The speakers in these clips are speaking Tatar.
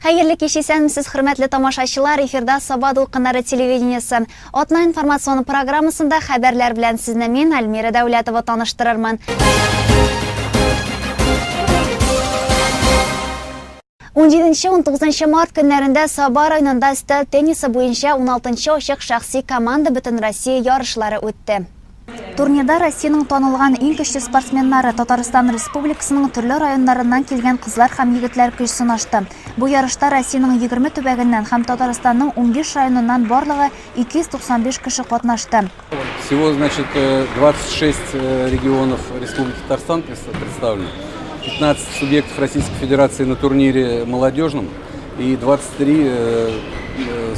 Хәерле кич, исәнмесез, хөрмәтле тамашачылар! Эфирда Саба дулкыннары телевидениесе. Атна информацион программасында хәбәрләр белән сезне мин, Альмира Дәүләтова, таныштырырмын. 17-19 март көннәрендә Саба районында өстәл теннисы буенча 16 ачык шәхси команда Бөтенроссия ярышлары үтте. Турнирда Россиянең танылган иң көчле спортсменнары, Татарстан Республикасының төрле районнарыннан килгән кызлар һәм егетләр көч сынашты. Бу ярышта Россиянең 20 төбәгеннән һәм Татарстанның 15 районыннан барлыгы 295 кеше катнашты. Всего, значит, 26 регионов Республики Татарстан представлены, 15 субъектов Российской Федерации на турнире молодежном и 23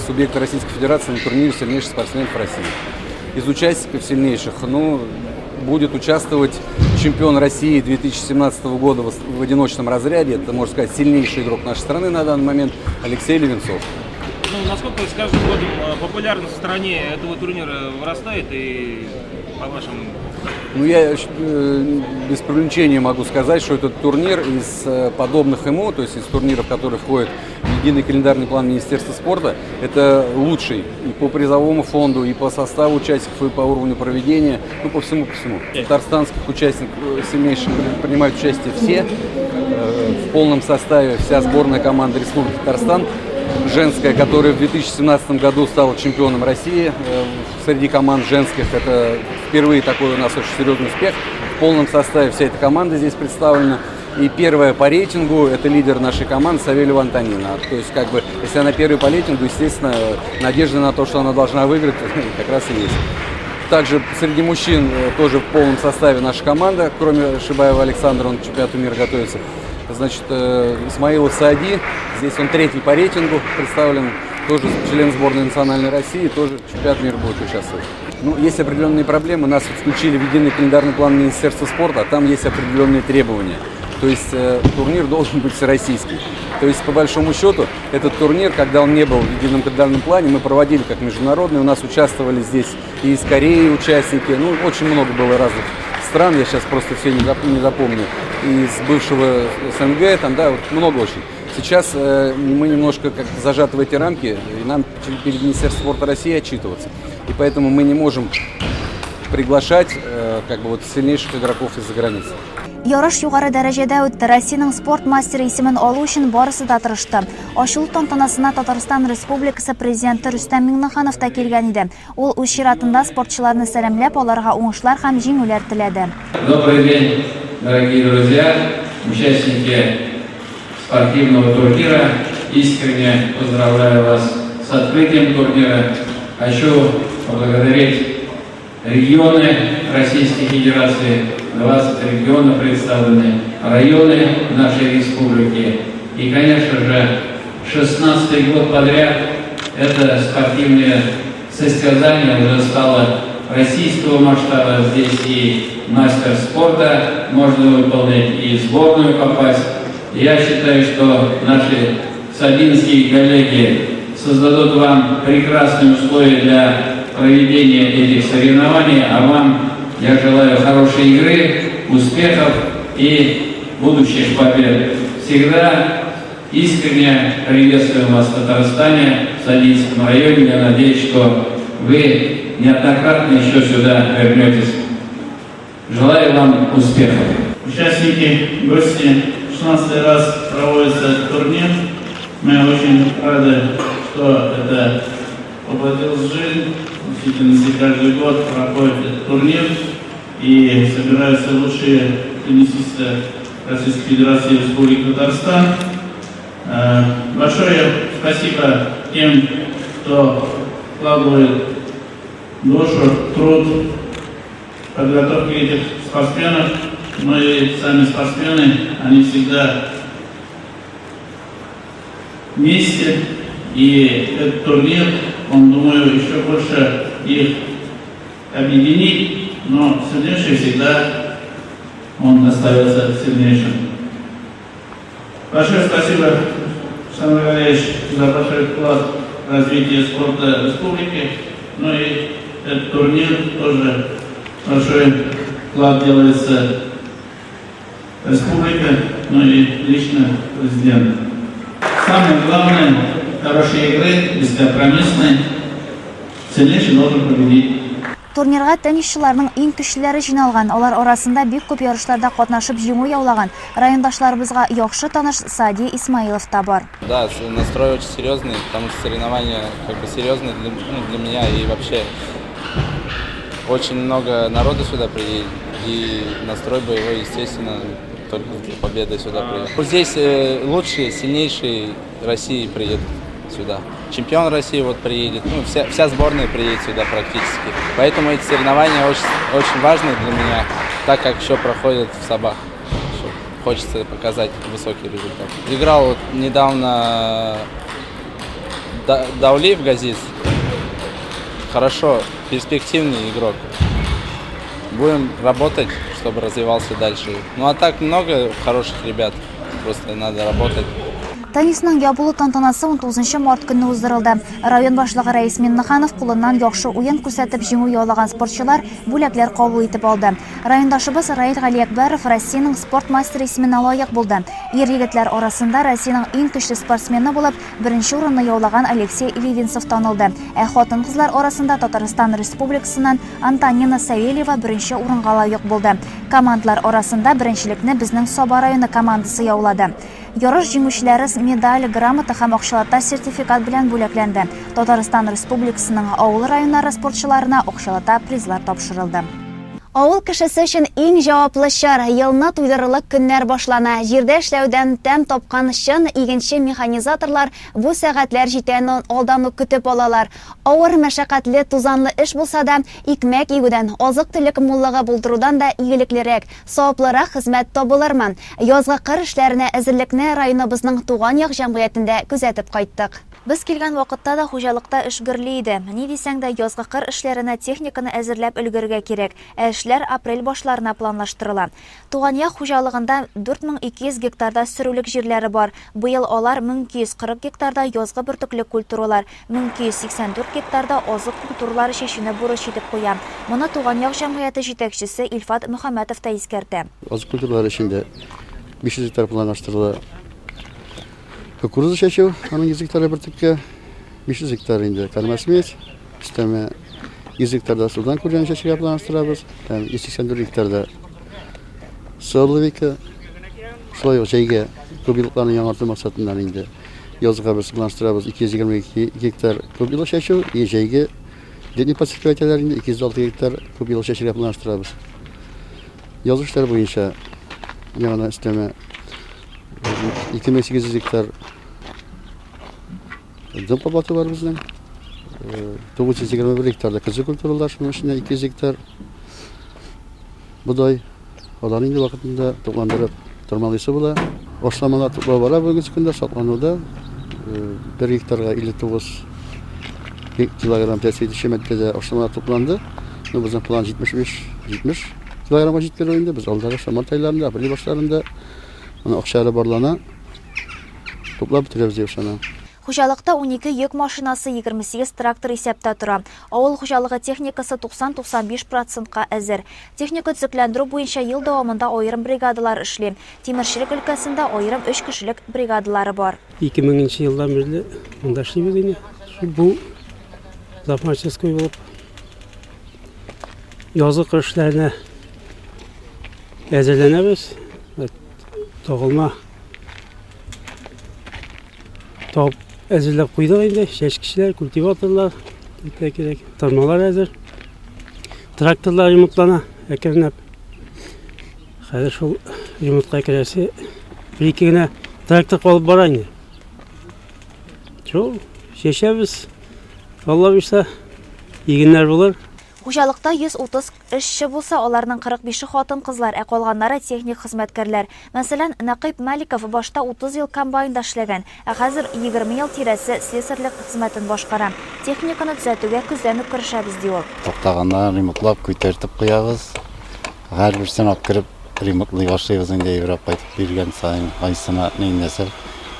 субъекта Российской Федерации на турнире сильнейших спортсменов России. Из участников сильнейших, ну, будет участвовать чемпион России 2017 года в одиночном разряде, это, можно сказать, сильнейший игрок нашей страны на данный момент, Алексей Левенцов. Ну, насколько с каждым годом популярность в стране этого турнира вырастает и по вашему... Ну, я без преувеличения могу сказать, что этот турнир из подобных ему, то есть из турниров, которые входят в единый календарный план Министерства спорта, это лучший и по призовому фонду, и по составу участников, и по уровню проведения, ну, по всему, по всему. Татарстанских участников сильнейших принимают участие все, в полном составе вся сборная команда Республики Татарстан, женская, которая в 2017 году стала чемпионом России среди команд женских. Это впервые такой у нас очень серьезный успех. В полном составе вся эта команда здесь представлена. И первая по рейтингу — это лидер нашей команды Савельева Антонина. То есть, как бы, если она первая по рейтингу, естественно, надежда на то, что она должна выиграть, как раз и есть. Также среди мужчин тоже в полном составе наша команда, кроме Шибаева Александра, он к чемпионату мира готовится. Значит, Исмаилов Саади, здесь он третий по рейтингу представлен, тоже член сборной национальной России, тоже чемпионат мира будет участвовать. Ну, есть определенные проблемы, нас включили в единый календарный план Министерства спорта, а там есть определенные требования. То есть турнир должен быть всероссийский. То есть, по большому счету, этот турнир, когда он не был в едином календарном плане, мы проводили как международный, у нас участвовали здесь и из Кореи участники, ну, очень много было разных стран, я сейчас просто все не запомню, из бывшего СНГ, там, да, вот много очень. Сейчас мы немножко как-то зажаты в эти рамки, и нам перед Министерством спорта России отчитываться. И поэтому мы не можем приглашать как бы вот сильнейших игроков из-за границы. Ярыш югары дәрәҗәдә үтте. Россиянең спорт мастеры исемен алу өчен барысы да тырышты. Ачылу тантанасына Татарстан Республикасы президенты Рөстәм Миңнеханов та килгән иде. Ул үз чиратында спортчыларны сәламләп, аларга уңышлар һәм җиңүләр теләде. Добрый день, дорогие друзья, участники спортивного турнира. Искренне поздравляю вас с открытием турнира. Хочу поблагодарить регионы Российской Федерации, 20 регионов представлены, районы нашей республики. И, конечно же, 16-й год подряд это спортивное состязание уже стало российского масштаба. Здесь и мастер спорта можно выполнять, и в сборную попасть. Я считаю, что наши сабинские коллеги создадут вам прекрасные условия для проведения этих соревнований, а вам я желаю хорошей игры, успехов и будущих побед. Всегда искренне приветствуем вас в Татарстане, в Сабинском районе. Я надеюсь, что вы неоднократно еще сюда вернетесь. Желаю вам успехов. Участники, гости, 16 раз проводится этот турнир. Мы очень рады, что это воплотилось в жизнь. В действительности каждый год проходит этот турнир и собираются лучшие теннисисты Российской Федерации и Республики Татарстан. Большое спасибо тем, кто вкладывает душу, труд в подготовку этих спортсменов. Ну и сами спортсмены, они всегда вместе. И этот турнир, он, думаю, еще больше их объединит, но сильнейший всегда он остается сильнейшим. Большое спасибо, Александр Валерьевич, за большой вклад в развитие спорта республики. Ну и этот турнир тоже большой вклад делается республика, ну и лично президент. Самое главное, хорошей игры, бескомпромиссной. Сильнейший должен победить. Турнирга теннисчыларның иң көчлеләре җыйналган. Алар арасында бик күп ярышларда катнашып җиңү яулаган райондашларыбызга яхшы таныш Сади Исмаилов та бар. Да, настрой очень серьезный, потому что соревнования как бы серьезные для, ну, для меня и вообще очень много народу сюда приедет, и настрой боевой, естественно, только для победы сюда приедет. Здесь лучшие, сильнейшие России приедут сюда. Чемпион России вот приедет, ну, вся сборная приедет сюда практически. Поэтому эти соревнования очень, очень важны для меня, так как еще проходят в Сабах. Еще хочется показать высокий результат. Играл вот недавно Даулиев Газиз. Хорошо, перспективный игрок. Будем работать, чтобы развивался дальше. Ну а так много хороших ребят. Просто надо работать. Теннисның ябылу тантанасы 19 март көнне уздырылды. Район башлыгы Рәис Миннеханов кулыннан яхшы уен күрсәтеп җиңү яулаган спортчылар бүләкләр кабул итеп алды. Райондашыбыз Раил Галиәкбәров Россиянең спорт мастеры исеменә лаек булды. Ир-егетләр арасында Россиянең иң көчле спортсмены булып беренче урынны яулаган Алексей Ливинцев танылды. Ә хатын-кызлар арасында Татарстан Республикасыннан Антонина Савельева беренче урынга лаек булды. Командалар арасында беренчелекне безнең Саба районы командасы яулады. Ярыш җиңүчеләре медаль, грамота һәм акчалата сертификат белән бүләкләнде. Татарстан Республикасының авыл районнары спортчыларына акчалата призлар тапшырылды. Авыл кешесе өчен иң җаваплы чор, елны туйдырырлык көннәр башлана. Җирдә эшләүдән тәм тапкан чын игенче механизаторлар бу сәгатьләр җитәне алдан ук көтеп алалар. Авыр, мәшәкатьле, тузанлы эш булса да, икмәк игүдән, азык-төлек муллыгы булдырудан да игелеклерәк, саваплырак хезмәт табылырмы? Язгы кыр эшләренә әзерлекне районыбызның Туган як җәмгыятендә күзәтеп кайттык. Без килгән вакытта да хуҗалыкта эш гөрли иде. Ни дисәң дә, язгы кыр эшләренә техниканы әзерләп өлгерергә кирәк. Ә эшләр апрель башларына планлаштырыла. Туган як хуҗалыгында 4200 гектарда сөрүлек җирләре бар. Быел алар 1240 гектарда язгы бөртекле культуралар, 1284 гектарда азык культуралары чәчүне бурыч итеп куя. Моны Туган як җәмгыяте җитәкчесе Илфат Мөхәммәтов та искәртә. Азык культуралары өчен дә 500 гектар планлаштырыла. Кукуруза чәчү, аның 100 гектары бөртеккә, 500 гектар инде кормосмесь, өстәмә 100 гектарда судан күргән чәчергә планлаштырабыз, һәм 184 гектарда соловика. Шулай ук җәйгә күпьеллыкларны яңарту максатыннан инде язга без планлаштырабыз 222 гектар күпьеллык чәчү, и җәйге летний подсадка әйтәләр инде 206 гектар күпьеллык чәчергә планлаштырабыз. Язгы эшләр буенча яңадан өстәмә 2800 гектар дым каплату бар безнең. 921 гектарда көзге культуралар, шуның эчендә 200 гектар бодай. Алар инде вакытында тукландырып тормалыйсы була. Ашламалар туплау бара бүгенге көндә саклануда. 1 гектарга 59 килограмм тәэсир итүче матдәдә ашламалар тупланды. Ну, безнең план 75-70 килограммга җиткерү инде. Без алдагы март айларында, апрель башларында моны акча барлана. Туплап бетерәбез дип ышанам. Хуҗалыкта 12 йөк машинасы, 28 трактор исәптә тора. Авыл хуҗалыгы техникасы 90-95 процентка әзер. Техника төзекләндерү буенча ел дәвамында аерым бригадалар эшли. Тимерчелек өлкәсендә аерым өч кешелек бригадалары бар. 2000 нче елдан бирле монда эшлибез инде. Шул бу завмастерской булып язгы кыр эшләренә әзерләнәбез. Тагылма Тап әзерләп куйдык инде. Чәчкечләр, культиваторлар, әйтергә кирәк. Тырмалар әзер. Тракторлар ремонтлана әкренләп. Хәзер шул ремонтка керәсе бер-ике генә трактор калып бара инде. Шул чәчәбез. Алла бирсә, игеннәр булыр. Хуҗалыкта 130 эшче булса, аларның 45-е хатын-кызлар, ә калганнары техник хезмәткәрләр. Мәсәлән, Нәкыйп Маликов башта 30 ел комбайнда эшләгән, ә хәзер 20 ел тирәсе слесарьлык хезмәтен башкара. Техниканы төзәтүгә көздән үк керешәбез, ди ул. Туктаганнарын ремонтлап, күтәртеп куябыз. Һәрберсен алып кереп ремонтлый башлыйбыз инде әйбер алып кайтып биргән саен, кайсына ни нәрсә.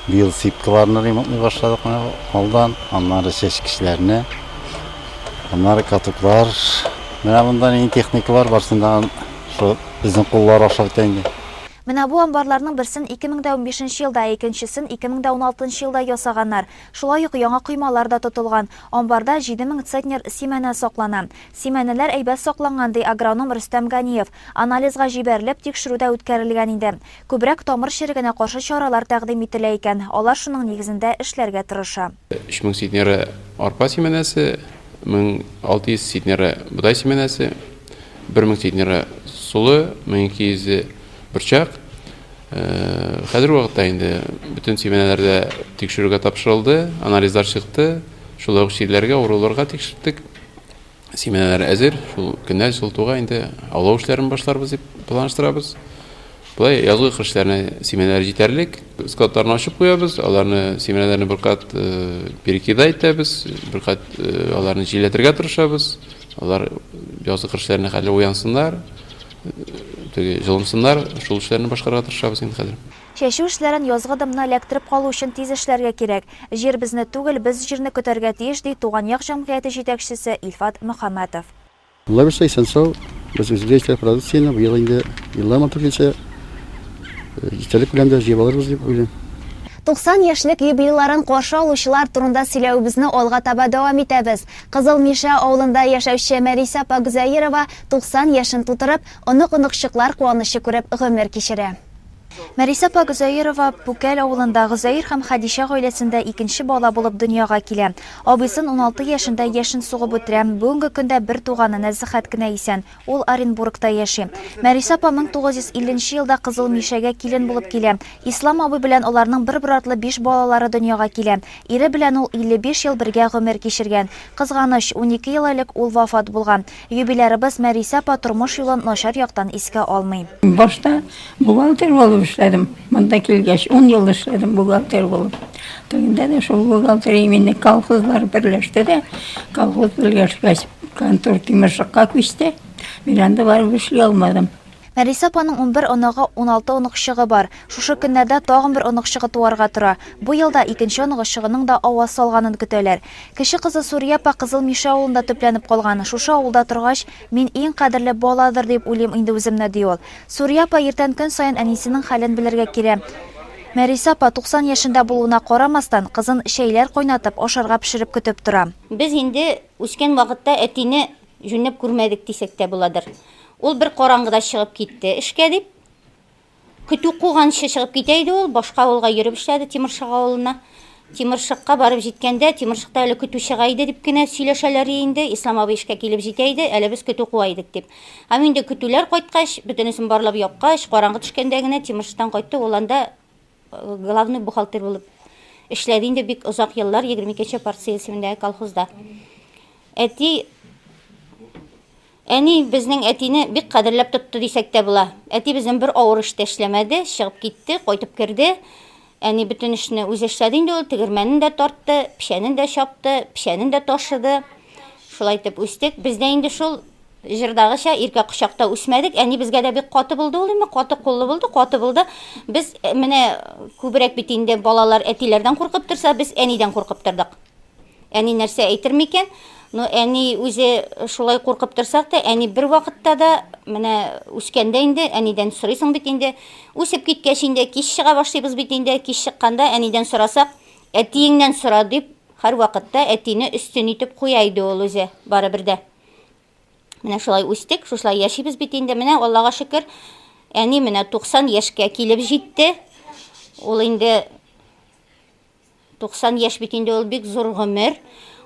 Быел сипкаларны ремонтлый башладык менә алдан, аннары чәчкечләрне. Аннары катоклар. Менә монда нинди техника бар, барсын да шул безнең куллар аша үтә инде. Менә бу амбарларның берсен 2015 нче елда, ә икенчесен 2016 нчы елда ясаганнар. Шулай ук яңа коймалар да тотылган. Амбарда 7000 центнер симәнә саклана. Симәнәләр әйбәт сакланган, ди агроном Рөстәм Ганиев. Анализга җибәрелеп, тикшерү дә үткәрелгән инде. Күбрәк тамыр черегенә каршы чаралар тәкъдим ителә икән. Алар шуның нигезендә эшләргә тырыша. 3000 центнеры арпа симәнәсе, 1600 центнеры бодай симәнәсе, 1000 центнеры солы, 1200 борчак. Хәзерге вакытта инде бөтен симәнәләр дә тикшерүгә тапшырылды, анализлар чыкты. Шулай ук чирләргә, авыруларга тикшерттек. Симәнәләр әзер, шул көннәр җылытуга инде аулау эшләрен башларбыз дип планлаштырабыз. Болай язгы кыр эшләренә симәнәләр җитәрлек. Складларны ачып куябыз, аларны симәнәләрне бер кат э, перекидать итәбез, бер кат э, аларны җилләтергә тырышабыз. Алар язгы кыр эшләренә хәтле уянсыннар, э, теге җылынсыннар, шул эшләрне башкарырга тырышабыз инде хәзер. Чәчү эшләрен язгы дымны эләктереп калу өчен тиз эшләргә кирәк. Җир безне түгел, без җирне көтәргә тиеш, ди Туган як җәмгыяте җитәкчесе Илфат Мөхәммәтов. Алла бирсә, исән-сау, без үзебезгә җитәрлек продукцияне быел инде еллар матур килсә, җитәрлек күләмдә җыеп алырбыз дип уйлыйм. 90 яшьлек юбилейларын каршы алучылар турында сөйләвебезне алга таба дәвам итәбез. Кызыл Мишә авылында яшәүче Мәрисә апа Гозәерова 90 яшен тутырып, онык-оныкчыклар куанычы күреп гомер кичерә. Мәрисә апа Гозәерова Пүкәл авылында Гозәер һәм Хәдичә гаиләсендә икенче бала булып дөньяга килә. Абыйсын 16 яшендә яшен сугып үтерә. Бүгенге көндә бер туганы Нәзыхәт кенә исән. Ул Оренбургта яши. Мәрисә апа 1950 нче елда Кызыл Мишәгә килен булып килә. Ислам абый белән аларның бер-бер артлы биш балалары дөньяга килә. Ире белән ул 55 ел бергә гомер кичергән. Кызганыч, 12 ел элек ул вафат булган. Юбилярыбыз Мәрисә апа тормыш юлын начар яктан искә алмый. Башта бухгалтер булып эшләдем. Монда килгәч, 10 ел эшләдем бухгалтер булып. Тегендә дә шул бухгалтер именно колхозлар берләште дә, колхоз берләшкәч, контор Тимершыкка күчте. Мин анда барып эшли алмадым. Мәрисә апаның 11 оныгы, 16 оныкчыгы бар. Шушы көннәрдә тагын бер оныкчыгы туарга тора. Бу елда икенче оныгычыгының да аваз салганын көтәләр. Кече кызы Сурия апа Кызыл Мишә авылында төпләнеп калган. Шушы авылда торгач, Мин иң кадерле баладыр дип уйлыйм инде үземне, ди ул. Сурия апа иртән көн саен әнисенең хәлен белергә килә. Мәрисә апа 90 яшендә булуына карамастан, кызын чәйләр кайнатып, ашарга пешереп көтеп тора. Без инде үскән вакытта әтине җүнләп күрмәдек дисәк тә буладыр. Ул бер караңгыда чыгып китте эшкә дип. Көтү куганчы чыгып китә иде ул, башка авылга йөреп эшләде, Тимершык авылына. Тимершыкка барып җиткәндә, Тимершыкта әле көтү чыга иде дип кенә сөйләшәләр инде. Ислам абый эшкә килеп җитә иде, әле без көтү куа идек дип. Һәм инде көтүләр кайткач, бөтенесен барлап япкач, караңгы төшкәндә генә Тимершыктан кайтты, ул анда э, главный бухгалтер булып эшләде инде бик озак еллар 22 нче партия исемендәге колхозда. Әти Әни безнең әтине бик кадерләп тотты дисәк тә була. Әти безнең бер авыр эш тә эшләмәде, чыгып китте, кайтып керде. Әни бөтен эшне үзе эшләде инде ул, тегермәнен дә тартты, печәнен дә чапты, печәнен дә ташыды. Шулай итеп үстек. Без дә инде шул җырдагыча иркә кочакта үсмәдек. Әни безгә дә бик каты булды ул инде, каты куллы булды, каты булды. Без э, менә күбрәк бит инде балалар әтиләрдән куркып торса, без әнидән куркып тордык. Әни нәрсә әйтер микән? Ну, әни үзе шулай куркып торсак та, әни бер вакытта да, менә үскәндә инде, әнидән сорыйсың бит инде. Үсеп киткәч инде, кич чыга башлыйбыз бит инде. Кич чыкканда әнидән сорасак, әтиеңнән сора дип, һәрвакытта әтине өстен итеп куя иде ул үзе, барыбер дә. Менә шулай үстек, шушылай яшибез бит инде. Менә Аллага шөкер, әни менә 90 яшькә килеп җитте. Ул инде 90 яшь бит инде ул бик зур гомер.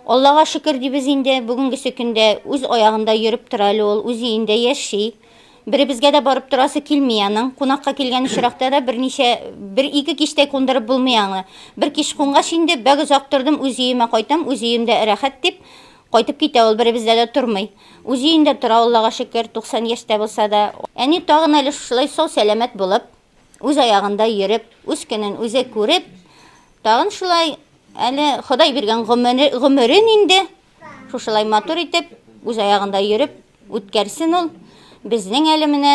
Аллага шөкер дибез инде, бүгенгесе көндә үз аягында йөреп тора әле ул, үз өендә яши. Беребезгә дә барып торасы килми аның. Кунакка килгән очракта да берничә, бер-ике кич тә кундырып булмый аңы. Бер кич кунгач инде, бәк озак тордым, үз өемә кайтам, үз өемдә рәхәт дип, кайтып китә ул, беребездә дә тормый. Үз өендә тора, Аллага шөкер, 90 яшьтә булса да. Әни тагын әле шушылай сау-сәламәт булып, Үз аягында йөреп, үз көнен үзе күреп, тагын шулай әле Ходай биргән гомере, гомерен инде шушылай матур итеп, үз аягында йөреп үткәрсен ул. Безнең әле менә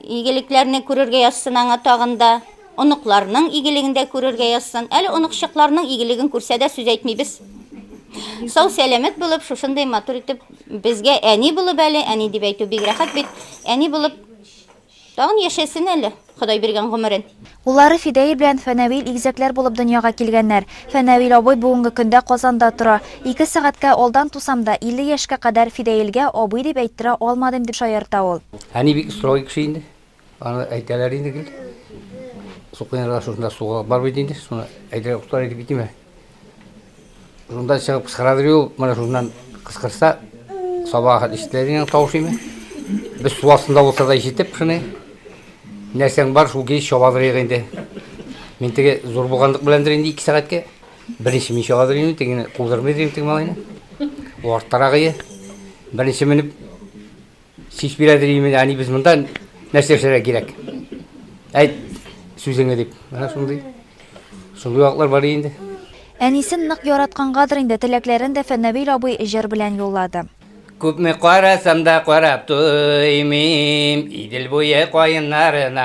игелекләрне күрергә язсын аңа тагын да. Оныкларның игелеген дә күрергә язсын. Әле оныкчыкларның игелеген күрсә дә сүз әйтмибез. Сау сәламәт булып, шушындый матур итеп безгә әни булып әле, әни дип әйтү бик рәхәт бит. Әни булып Тагын яшәсен әле. Ходай биргән гомерен. Уллары Фидәил белән Фәнәвил игезәкләр булып дөньяга килгәннәр. Фәнәвил абый бүгенге көндә Казанда тора. Ике сәгатькә алдан тусам да, 50 яшькә кадәр Фидәилгә абый дип әйттерә алмадым, дип шаярта ул. Әни бик строгий кеше инде. Аны әйтәләр инде гел. Сукыйнарга шушында суга бар бит инде. Шуны әйтергә куштылар инде бит димә. Шунда чыгып кычкырадыр ул, менә шуннан кычкырса, сабага хәтле ишетелә дигән тавыш име. Без су астында булса да ишетеп шуны. Нәрсәң бар, шул килеш чабадыр идек инде. Мин теге зур булганлык беләндер инде 2 сәгатькә. Беренче мин чабадыр идем, тегене кудырмый идем теге малайны. Ул арттарак иде. Беренче менеп Сис бирәдер именно, әни без монда нәрсә эшләргә кирәк? Әйт сүзеңне дип. Менә шундый. Шундый вакытлар бар инде. Әнисен нык яраткангадыр инде, теләкләрен дә Фәннәбил абый җыр белән юллады. Күпме карасам да карап туймыйм Идел буе каеннарына.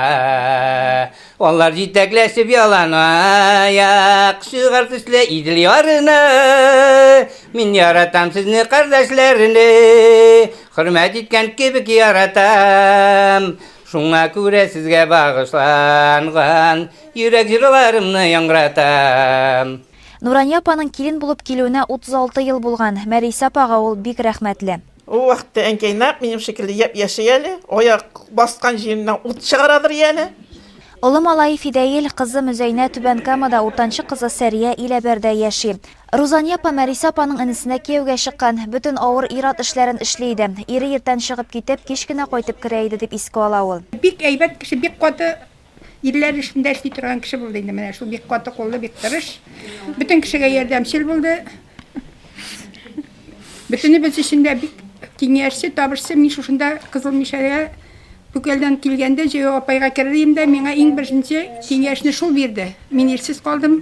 Алар җитәкләшеп ялан аяк Чыгар төсле Идел ярына. Мин яратам сезне, кардәшләрне, Хөрмәт иткән кебек яратам. Шуңа күрә сезгә багышланган Йөрәк җырларымны яңгыратам. Нурания апаның килен булып килүенә 36 ел булган. Мәрисә апага ул бик рәхмәтле. Ул вакытта әнкәй нәкъ минем шикелле япь-яшь әле, аяк баскан җиреннән ут чыгарадыр әле. Олы малае Фидәил, кызы Мөзәйнә Түбән Камада, уртанчы кызы Сәрия Иләбәрдә яши. Рузания апа Мәрисә апаның энесенә кияүгә чыккан. Бөтен авыр ир-ат эшләрен эшли иде. Ире иртән чыгып китеп, кич кенә кайтып керә иде, дип искә ала ул. Бик әйбәт кеше, бик каты Ирләр эшендә эшли торган кеше булды инде менә шул бик каты куллы, бик тырыш. Бөтен кешегә ярдәмчел булды. Бөтенебез өчен дә бик киңәшче, табышчы. Мин шушында Кызыл Мишәргә Пүкәлдән килгәндә Җәяү апайга керер идем дә, миңа иң беренче киңәшне шул бирде. Мин ирсез калдым.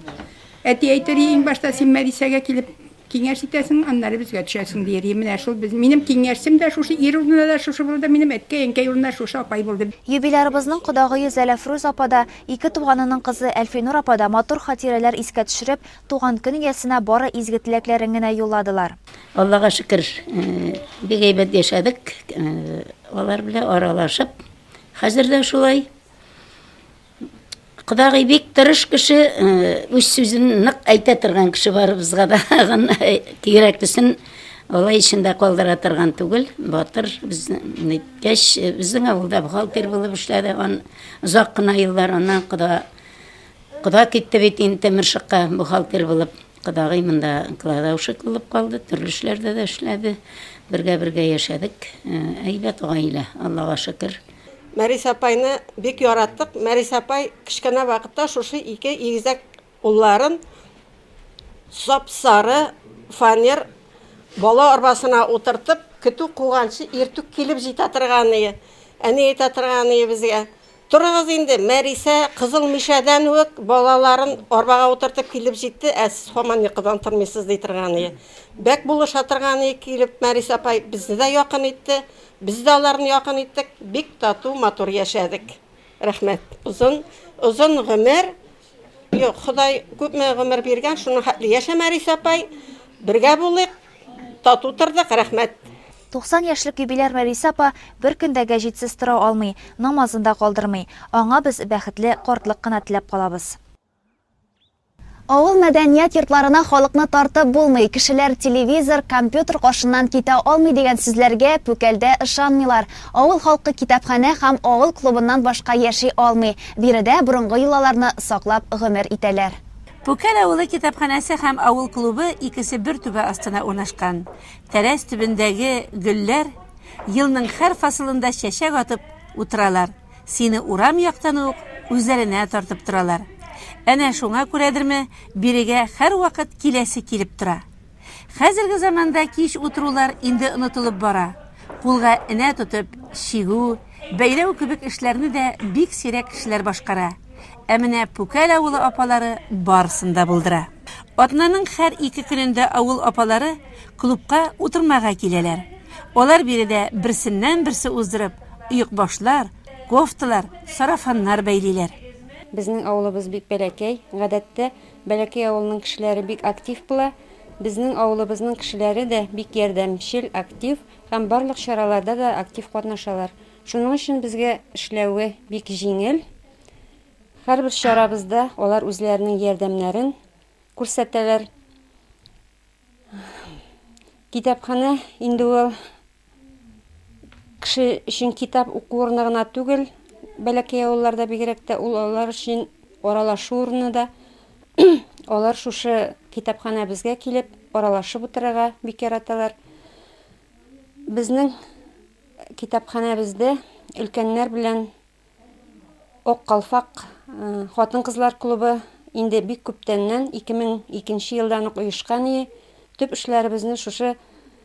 Әти әйтер, иң башта син Мәрисәгә килеп Киңәш итәсең, аннары безгә төшәсең, диер. Менә шул без, минем киңәшчем дә шушы, ир урынына да шушы булды, минем әткәй, әнкәй урынына шушы апай булды. Юбилярыбызның кодагые Зәләфрүз апа да, ике туганының кызы Әлфинур апа да матур хатирәләр искә төшереп, туган көн иясенә бары изге теләкләрен генә юлладылар. Аллага шөкер, бик әйбәт яшәдек, алар белән аралашып. Хәзер дә шулай. Кодагый бик тырыш кеше, үз сүзен нык әйтә торган кеше барыбызга да кирәклесен алай эчендә калдыра торган түгел. Батыр безне әйткәч, безнең авылда бухгалтер булып эшләде. Ан озак кына еллар аннан кода кода китте бит инде Тимершыкка бухгалтер булып. Кодагый монда кладовщик булып калды, төрле эшләрдә дә эшләде. Бергә-бергә яшәдек. Әйбәт гаилә, Аллага шөкер. Мәрис апайны бик яраттык. Мәрис апай кечкенә вакытта шушы ике игезәк улларын сап-сары фанер бала арбасына утыртып, көтү куганчы иртүк килеп җитә торган ие. Әни әйтә торган ие безгә, Торыгыз инде, Мәрисә Кызыл Мишәдән үк балаларын арбага утыртып килеп җитте, ә сез һаман йокыдан тормыйсыз, ди торган ие. Бәк булыша торган ие килеп Мәрисә апай безне дә якын итте. Без дә аларны якын иттек, бик тату, матур яшәдек. Рәхмәт. Озын, озын гомер. Юк, Ходай күпме гомер биргән, шуның хәтле яшә, Мәрис апай. Бергә булыйк, тату тордык, рәхмәт. 90 яшьлек юбиляр Мәрисә апа бер көн дә гәҗитсез тора алмый, намазын да калдырмый. Аңа без бәхетле картлык кына теләп калабыз. Авыл мәдәният йортларына халыкны тартып булмый, кешеләр телевизор, компьютер каршыннан китә алмый дигән сүзләргә Пүкәлдә ышанмыйлар. Авыл халкы китапханә һәм авыл клубыннан башка яши алмый. Биредә борынгы йолаларны саклап гомер итәләр. Пүкәл авылы китапханәсе һәм авыл клубы икесе бер түбә астына урнашкан. Тәрәз төбендәге гөлләр елның һәр фасылында чәчәк атып утыралар. Сине урам яктан ук үзләренә тартып торалар. Әнә шуңа күрәдерме, бирегә һәрвакыт киләсе килеп тора. Хәзерге заманда кич утырулар инде онытылып бара. Кулга энә тотып чигү, бәйләү кебек эшләрне дә бик сирәк кешеләр башкара. Ә менә Пүкәл авылы апалары барысын да булдыра. Атнаның һәр ике көнендә авыл апалары клубка утырмага киләләр. Алар биредә берсеннән-берсе уздырып, оекбашлар, кофталар, сарафаннар бәйлиләр. Безнең авылыбыз бик бәләкәй. Гадәттә, бәләкәй авылның кешеләре бик актив була. Безнең авылыбызның кешеләре дә бик ярдәмчел, актив һәм барлык чараларда да актив катнашалар. Шуның өчен безгә эшләве бик җиңел. Һәрбер чарабызда алар үзләренең ярдәмнәрен күрсәтәләр. Китапханә инде ул кеше өчен китап уку урыны гына түгел, бәләкәй авылларда бигрәк тә ул алар өчен аралашу урыны да. Алар шушы китапханәбезгә килеп, аралашып утырырга бик яраталар. Безнең китапханәбездә өлкәннәр белән Ак калфак хатын-кызлар клубы инде бик күптәннән, 2002 елдан ук оешкан ие. Төп эшләребезне шушы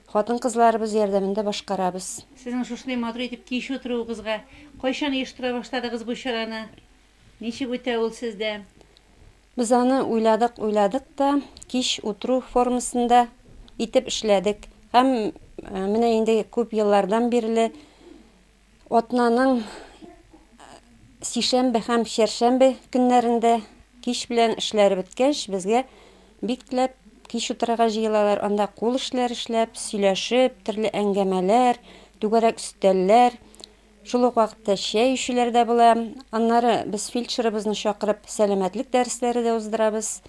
хатын-кызларыбыз ярдәмендә башкарабыз. Сезнең шушындый матур итеп кич утыруыгызга, кайчан оештыра башладыгыз бу чараны? Ничек үтә ул сездә? Без аны уйладык-уйладык та, кич утыру формасында итеп эшләдек. Һәм менә инде күп еллардан бирле Атнаның сишәмбе һәм чәршәмбе көннәрендә кич белән эшләре беткәч, безгә бик теләп кич утырырга җыелалар. Анда кул эшләре эшләп, сөйләшеп, төрле әңгәмәләр, түгәрәк өстәлләр, шул ук вакытта чәй эчүләр дә була. Аннары без фельдшерыбызны чакырып, сәламәтлек дәресләре дә уздырабыз.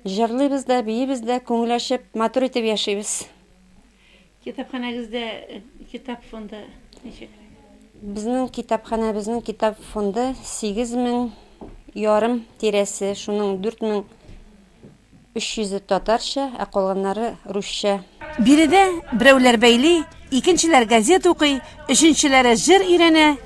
Җырлыйбыз да, биибез дә, күңел ачып, матур итеп яшибез. Китапханәгездә китап фонды ничек? Безнең китапханәбезнең китап фонды 8000 ярым тирәсе, шуның 4300-е татарча, ә калганнары русча. Биредә берәүләр бәйли, икенчеләр газет укый, өченчеләре җыр өйрәнә.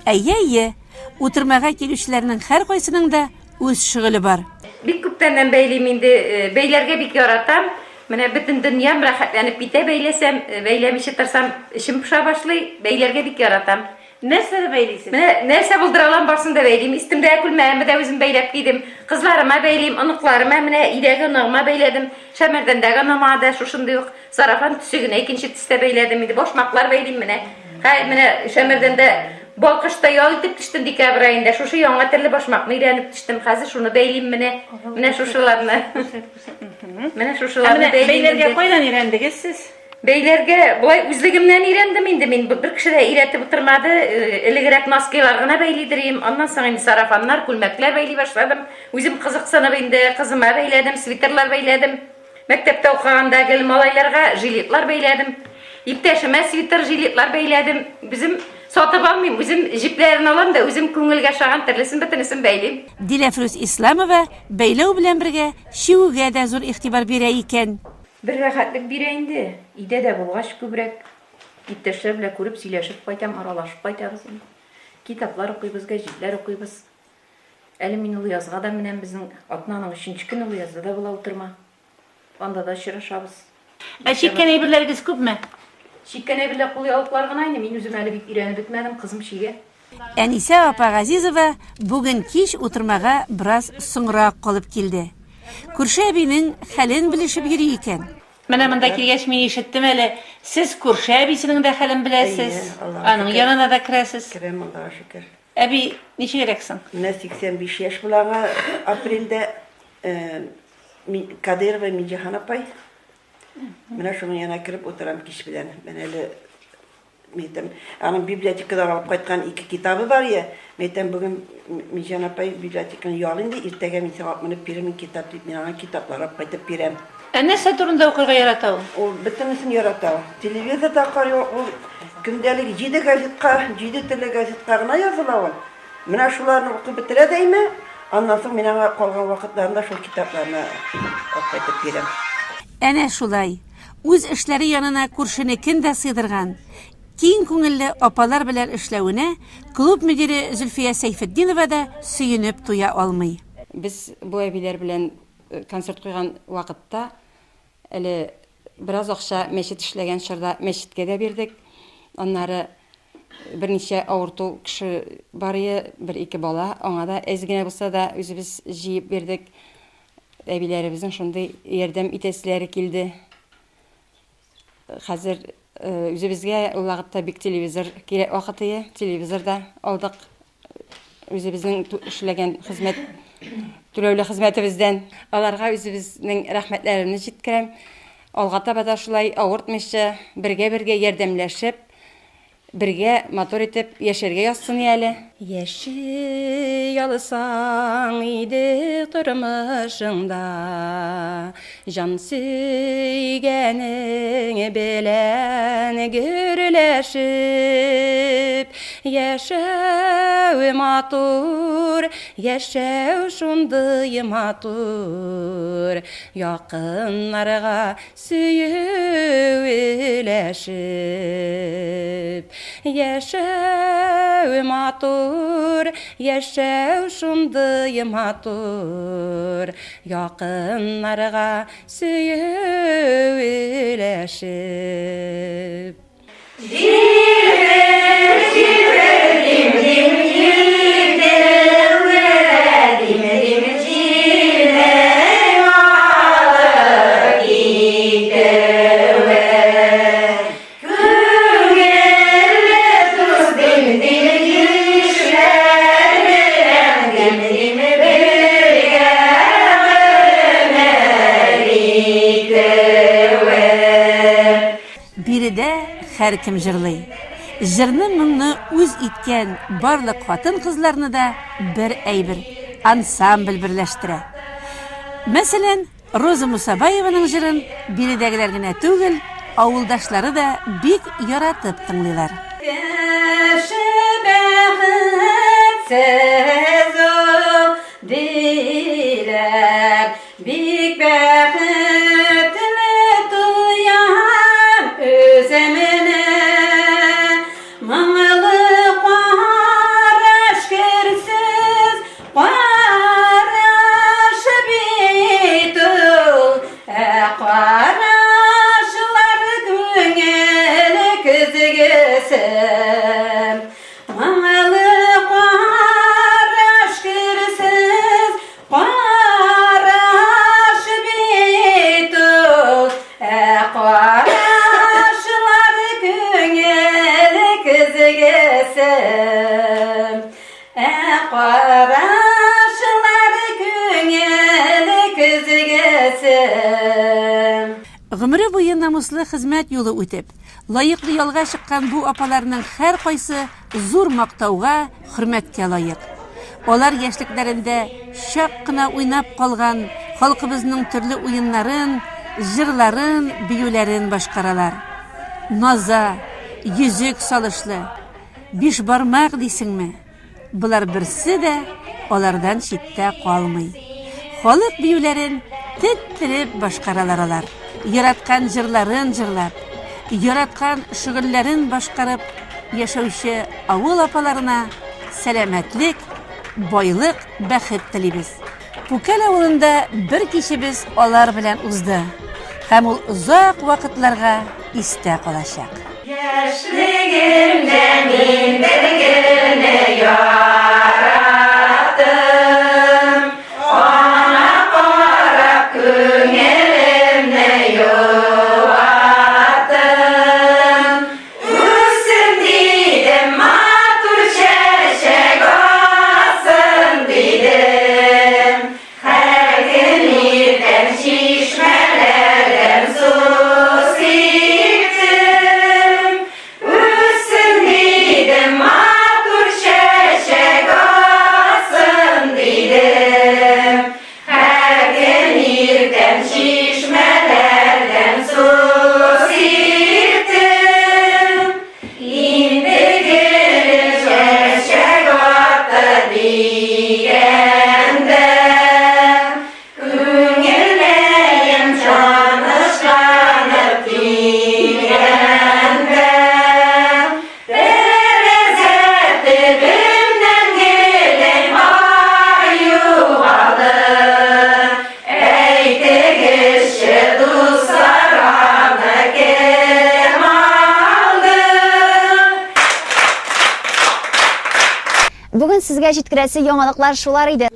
Әйе-әйе, утырмага килүчеләрнең һәркайсының да үз шөгыле бар. Бик күптәннән бәйлим инде, бәйләргә бик яратам. Менә бөтен дөньям рәхәтләнеп китә бәйләсәм, бәйләмичә торсам, эчем поша башлый. Бәйләргә бик яратам. Нәрсәне бәйлисез? Менә нәрсә булдыра алам, барсын да бәйлим. Өстемдәге күлмәгемне дә үзем бәйләп кидем. Кызларыма бәйлим, оныкларыма, менә өйдәге оныгыма бәйләдем. Шәмәрдәндәге оныгыма да шушындый ук сарафан төсе генә икенче төстә бәйләдем инде. Башмаклар бәйлим менә. Хәер, менә Шәмәрдәндә Балкышта ял итеп төштем декабрь аенда. Шушы яңа төрле башмакны өйрәнеп төштем. Хәзер шуны бәйлим менә. Менә шушыларны. Менә шушыларны бәйлим. Бәйләргә кайдан өйрәндегез сез? Бәйләргә болай үзлегемнән өйрәндем инде мин. Бер кеше дә өйрәтеп утырмады. Элегрәк носкилар гына бәйлидер идем. Аннан соң инде сарафаннар, күлмәкләр бәйли башладым. Үзем кызыксынып инде кызыма бәйләдем, свитерлар бәйләдем. Мәктәптә укыганда гел малайларга жилетлар бәйләдем. Иптәшемә свитер, жилетлар бәйләдем. Үзем сатып алмыйм, үзем җепләрен алам да, үзем күңелгә ошаган төрлесен бөтенесен бәйлим. Диләфрүз Исламова бәйләү белән бергә чигүгә дә зур игътибар бирә икән. Бер рәхәтлек бирә инде. Өйдә дә булгач күбрәк иптәшләр белән күреп, сөйләшеп кайтам, аралашып кайтабыз инде. Китаплар укыйбыз, гәҗитләр укыйбыз. Әле мин Олыязга да менәм, безнең атнаның өченче көне Олыязда да була утырма. Анда да очрашабыз. Ә чиккән әйберләрегез күпме? Чиккән әйберләр кулъяулыклар гына инде, мин үзем әле бик өйрәнеп бетмәдем, кызым чигә. Әнисә апа Газизова бүген кич утырмага бераз соңрак калып килде. Күрше әбинең хәлен белешеп йөри икән. Менә монда килгәч мин ишеттем әле, сез күрше әбисенең дә хәлен беләсез, аның янына да керәсез. Керәм, Аллага шөкер. Әби, ничегрәк соң? Менә 85 яшь була аңа апрельдә. Кадыйрова Минҗиһан апай. Менә шуның янына кереп утырам кич белән. Менә әле мин әйтәм, аның библиотекадан алып кайткан ике китабы бар я. Мин әйтәм, бүген Минҗиһан апай библиотеканы ял инде, иртәгә мин сиңа алып менеп бирермен китап дип, мин аңа китаплар алып кайтып бирәм. Ә нәрсә турында укырга ярата ул? Ул бөтенесен ярата ул. Телевизор да карый ул. Көндәлек җиде газетка, җиде төрле газетка гына языла ул. Менә шуларны укып бетерә дә име, аннан соң мин аңа калган вакытларында шул китапларны алып кайтып бирәм. Әнә шулай, үз эшләре янына күршенекен дә сыйдырган, киң күңелле апалар белән эшләвенә клуб мөдире Зөлфия Сәйфетдинова да сөенеп туя алмый. Без бу әбиләр белән Концерт куйган вакытта әле бераз акча мәчет эшләгән чорда мәчеткә дә бирдек. Аннары берничә авырту кеше бар ие, бер-ике бала, аңа да әз генә булса да үзебез җыеп бирдек. Әбиләребезнең шундый ярдәм итәселәре килде. Хәзер үзебезгә ул вакытта бик телевизор кирәк вакыт ие, телевизор да алдык. Үзебезнең эшләгән хезмәт, түләүле хезмәтебездән. Аларга үзебезнең рәхмәтләремне җиткерәм. Алга таба да шулай авыртмыйча, бергә-бергә ярдәмләшеп, бергә матур итеп яшәргә язсын әле. Яши алсаң иде тормышыңда, Җан сөйгәнең белән гөрләшеп. Яшәү матур, яшәү шундый матур, Якыннарга Сөю өләшеп, Яшәү матур, яшәү шундый матур, Якыннарга сөю өләшеп. Җилбер, җилбер, дим, дим, җилдеүе, дим, дим, җилнең алып китүе. Күңелле дус, дим, дим, ишләр белән, дим, дим, бергә гомер итүе. Биредә һәркем җырлый. Җырны-моңны үз иткән барлык хатын-кызларны да бер әйбер, ансамбль берләштерә. Мәсәлән, Роза Мусабаеваның җырын биредәгеләр генә түгел, авылдашлары да бик яратып тыңлыйлар. Кеше бәхетсез ул, диләр. Бик бәхетле тоям үземне. Моңлы караш керсез караш бит ул, ә карашлар күңел көзгесе. Моңлы караш керсез Караш бит ул, ә карашлар күңел көзгесе. Ә карашлар күңел көзгесе. Гомере буе намуслы хезмәт юлы үтеп, лаеклы ялга чыккан бу апаларның һәркайсы зур мактауга, хөрмәткә лаек. Алар яшьлекләрендә чак кына уйнап калган халкыбызның төрле уеннарын, җырларын, биюләрен башкаралар. Наза, йөзек салышлы, бишбармак дисеңме? Болар берсе дә алардан читтә калмый. Халык биюләрен теттереп башкаралар алар. Яраткан җырларын җырлап, яраткан шөгыльләрен башкарып яшәүче авыл апаларына сәламәтлек, байлык, бәхет телибез. Пүкәл авылында бер кичебез алар белән узды һәм ул озак вакытларга истә калачак. Яшьлегемдә мин бер гөлне яраттым, Аңа карап күңелемне юаттым. Үссен дидем, матур чәчәк атсын дидем. Һәркөн иртән чишмәләрдән су сиптем. Үссен дидем, матур чәчәк атсын дидем. Һәркөн иртән чишмәләрдән су сиптем. Инде гөлем чәчәк атты дигәндә, Күңелләем җанышканып килгәндә, Тәрәзә төбемнән гөлем ай югалды. Әйтегезче, дуслар, аны кем алды? Бүген сезгә җиткерәсе яңалыклар шулар иде.